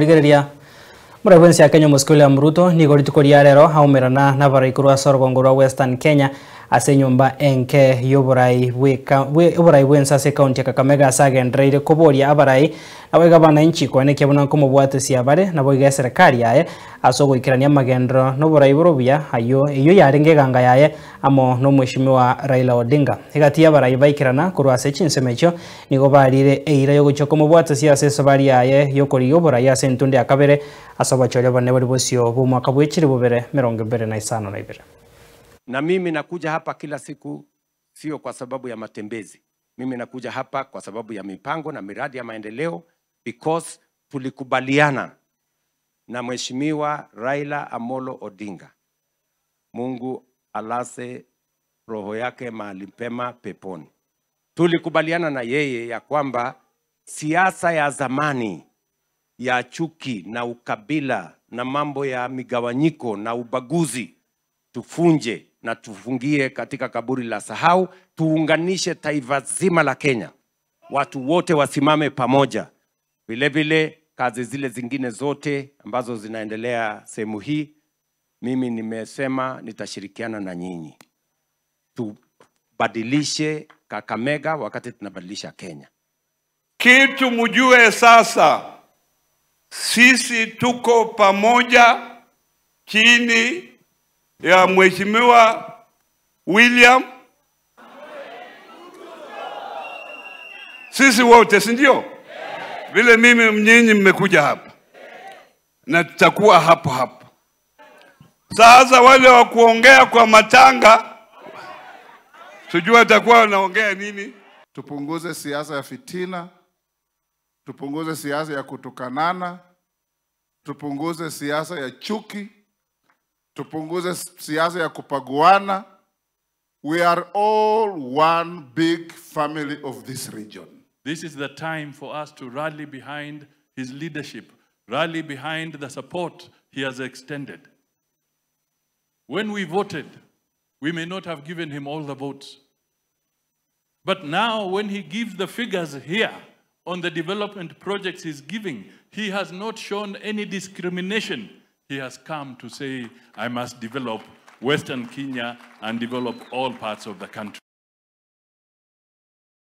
Origereria murabensi ya Kenya Moscow William Ruto nigo rituko ria rero haumerana na baraikuru asorgongo rwa Western Kenya ase nyumba enke yoborai bweka oborai bwensa ase county ya Kakamega asagendereire koboria abarai nabo gabana inchi kwane kebona komobwate siabare nabo iga serikali yaye asogoikerania magendro noborai borobia ayo iyo yarenge ganga yaye amo no mheshimiwa Raila Odinga higati abarai baikirana kurwa ase chinsemecho nigo barire eira yogocho komobwate siase sabari yaye yokori yoborai ase ntunde akabere asobachore bane bari bosio bo mwaka bwechiri bubere 2052. Na mimi nakuja hapa kila siku sio kwa sababu ya matembezi. Mimi nakuja hapa kwa sababu ya mipango na miradi ya maendeleo, because tulikubaliana na Mheshimiwa Raila Amolo Odinga. Mungu alase roho yake mahali pema peponi. Tulikubaliana na yeye ya kwamba siasa ya zamani ya chuki na ukabila na mambo ya migawanyiko na ubaguzi tufunje na tufungie katika kaburi la sahau, tuunganishe taifa zima la Kenya. Watu wote wasimame pamoja. Vile vile kazi zile zingine zote ambazo zinaendelea sehemu hii, mimi nimesema nitashirikiana na nyinyi. Tubadilishe Kakamega wakati tunabadilisha Kenya. Kitu mjue sasa, sisi tuko pamoja chini ya Mheshimiwa William. Sisi wote, si ndio? Vile mimi mnyinyi mmekuja hapa na tutakuwa hapo hapo. Sasa wale wa kuongea kwa matanga, sijui watakuwa wanaongea nini. Tupunguze siasa ya fitina, tupunguze siasa ya kutukanana, tupunguze siasa ya chuki, tupunguze siasa ya kupaguana. We are all one big family of this region. This is the time for us to rally behind his leadership, rally behind the support he has extended. When we voted, we may not have given him all the votes. But now when he gives the figures here on the development projects he's giving, he has not shown any discrimination. He has come to say, I must develop Western Kenya and develop all parts of the country.